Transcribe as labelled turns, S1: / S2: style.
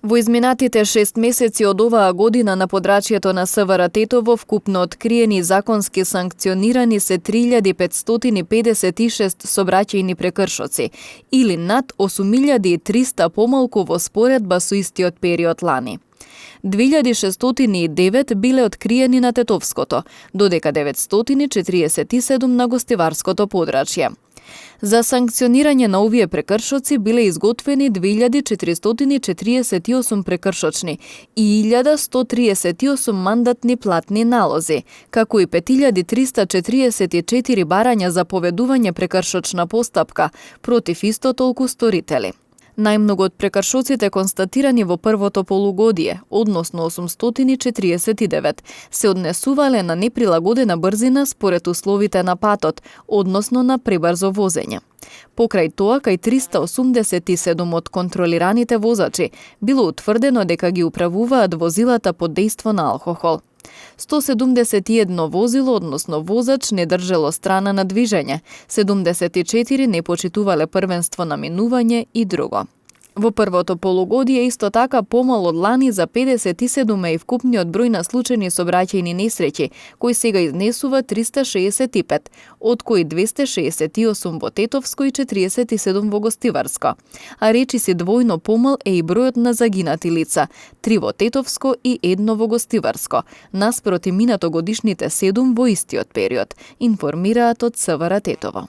S1: Во изминатите 6 месеци од оваа година на подрачјето на СВР Тетово вкупно откриени и законски санкционирани се 3556 сообраќајни прекршоци, или над 8300 помалку во споредба со истиот период лани. 2609 биле откриени на Тетовското, додека 947 на гостиварското подрачје. За санкционирање на овие прекршоци биле изготвени 2448 прекршочни и 1138 мандатни платни налози, како и 5344 барања за поведување прекршочна постапка против исто толку сторители. Најмногу од прекршоците констатирани во првото полугодие, односно 849, се однесувале на неприлагодена брзина според условите на патот, односно на пребрзо возење. Покрај тоа, кај 387 од контролираните возачи било утврдено дека ги управуваат возилата под дејство на алкохол. 171 возило, односно воzač, не држело страна на движење, 74 не почитувале првенство на минување и друго. Во првото полугодие исто така помал од лани за 57 е и вкупниот број на случајни сообраќајни несреќи, кој сега изнесува 365, од кои 268 во Тетовско и 47 во Гостиварско. А речиси двојно помал е и бројот на загинати лица, 3 во Тетовско и 1 во Гостиварско, наспроти минатогодишните 7 во истиот период, информираат од СВР Тетово.